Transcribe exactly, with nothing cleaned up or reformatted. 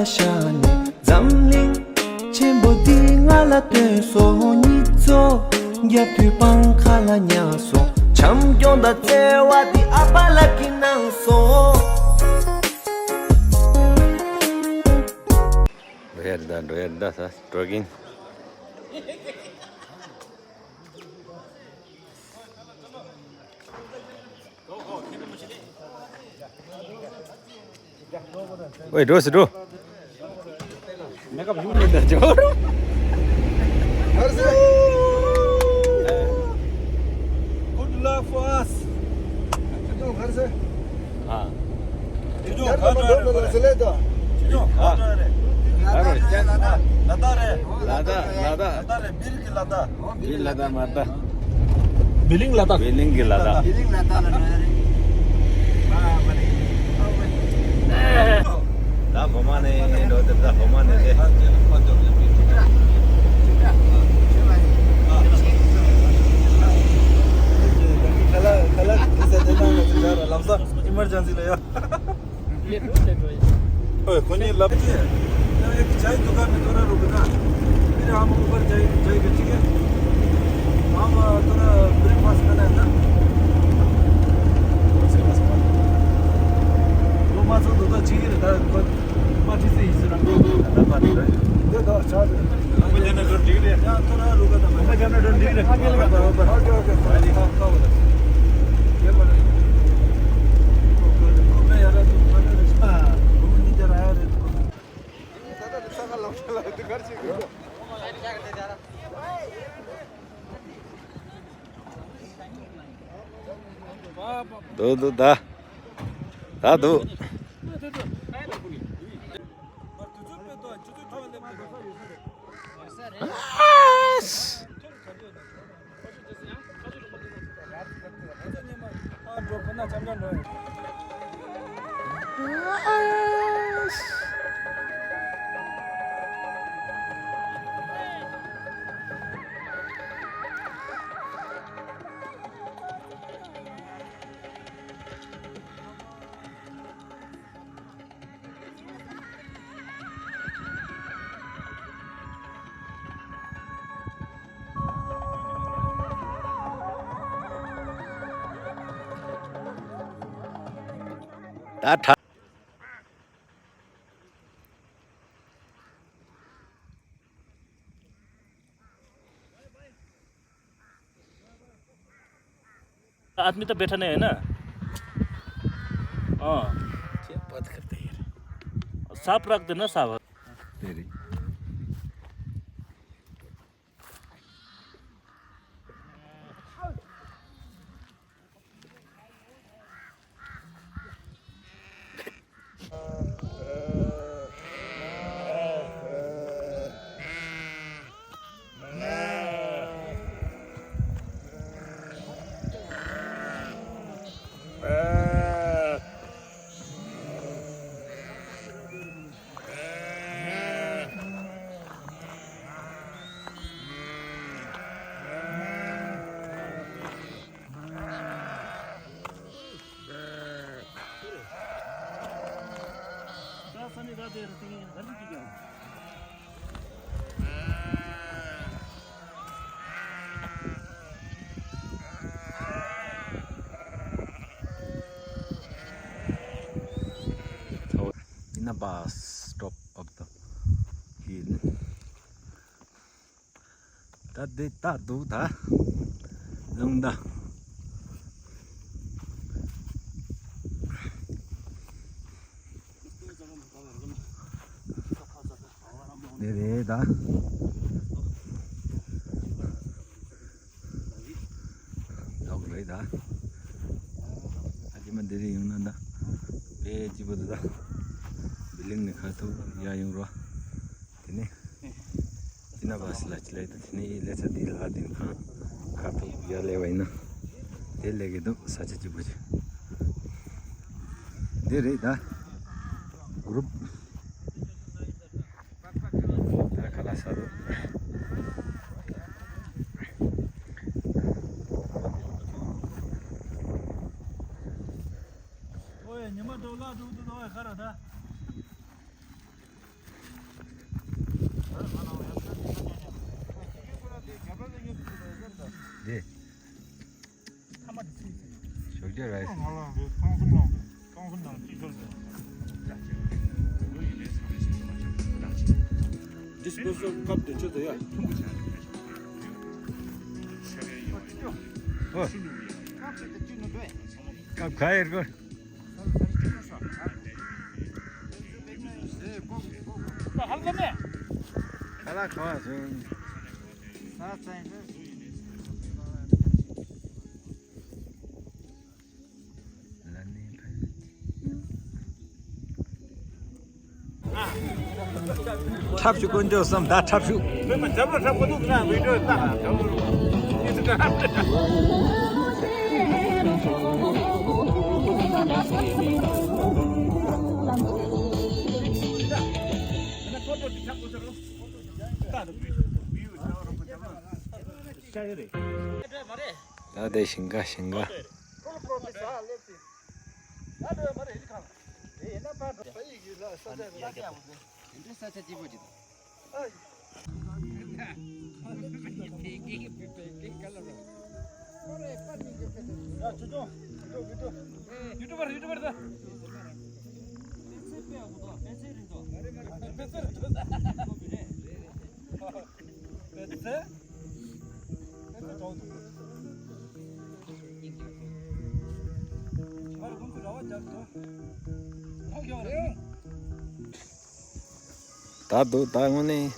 ཤར་ནས་འཛམ་གླིང་ཆེན་པོ་འདི་ང་ལ་སྟོན་སོང་། ཉིས་སྟོང་བརྒྱད་དུས་སྤང་ཁ་ལ་ཉལ་སོང་། བྱམས་སྐྱོང་དང་བརྩེ་བ་འདི་ཨ་ཕ་ལགས་ཀྱིས་གནང་སོང་། འགྲོ་ཡ་རེད་ད། འགྲོ་ཡ་རེད་ད། ད་འགྲོ་གིན། ཨོའི་འགྲོ་སི་འགྲོ། Good luck for us. ལ་དྭགས་ལ་དྭགས་རེད། ལ་དྭགས་ལ་དྭགས་རེད། ལ་དྭགས་ལ་དྭགས། ལ་དྭགས་རེད། སྦིར་གྱི་ལ་དྭགས། སྦིར་ལ་དྭགས་མ་རེད་ད། སྦིར་གླིང་ལ་དྭགས། སྦིར་གླིང་གི་ལ་དྭགས། སྦིར་གླིང་ལ་དྭགས་ལ་འགྲོ་ཡ་རེད། ད་གོ་མ་ནས་འགྲོ་དེ། ད་གོ་མ་ནས་དེ། ཁ་ལག་ཁ་ལག་དེ་ཚོ་དེ་ནང་ལ་དེ་འདྲ་ལམ་སང་ཨི་མར་ཇན་སི་ལ་ཡ། ओए, कोनी लब। एक चाय दुकान में थोड़ा रुकना, फिर हम ऊपर जाए, जाएगा, ठीक है? हम, अ, थोड़ा ब्रेकफास्ट करना है ना? वो मात्र दो तो चाहिए रहता है, पर पार्टी से ही सर। ये तो अच्छा है। मुझे ना कर ठीक है। यहाँ थोड़ा रुका था मैं। मुझे ना कर ठीक है। Okay, okay. हाँ, हाँ, हाँ। ये बड़ा। मैं यार, तुम, हाँ, तुम इधर आया रे। འདུག་འདུག་ད། ད་འདུག་ད་ཁྲ། आदमी तो बैठा नहीं है ना। हाँ। क्या बात करते हैं यार। सांप रख देना, सांप। तेरी। In a bus stop of the hill. ད་འདི་ད་འདུག་ད། ལུང་ད། འདི་རེད་ད། ལོག་རེད་ད། ཨ་ཅེ་མ་འདི་རེད་ཡོང་ན་ད། དཔེ་སྐྱིད་པོ་འདུག་ད། བི་ལིང་ནས་ཁ་ཐུག་ཡར་ཡོང་རོགས། དེ་ནས། ཅི་ན་བ་སི་ལ་ཅི་ལ་ཡིན་ད། དེ་ནས་ལས་ཚ་དེ་ལ་དེ་ཁ་ཁ་ཐུག་ཡར་སླེབས་པ་ཡིན་ན། དེ་ལས་ཀྱི་འདུག་ས་ཆ་སྐྱིད་པོ་ཅིག་འདི་རེད་ད། གུ་རུབ། ད་ཁ་ལག་ཟ་འདུག་ཨོའི་ཉི་མ་འགྲོ་ལ་འགྲོ་འདུག་ཨོའི་ཁ་ར་ད། Disposal cup དེ་ཆོད་དོ་ཡ། ཨོ། ཀབ་ག་ཡེར་གོ། ཧ་ལ་ཁ་བ་སོང་། འཁྲབ་ཤུགས་དཀོན་མཆོག་གསུམ་ད་འཁྲབ་ཤུགས། ད་དེ་ཞིང་ཁ་ཞིང་ཁ། ཡུ་ཊུབ་པར་ཡུ་ཊུབ་པར་ད། ད་འདུག་ད་དངོས་གནས།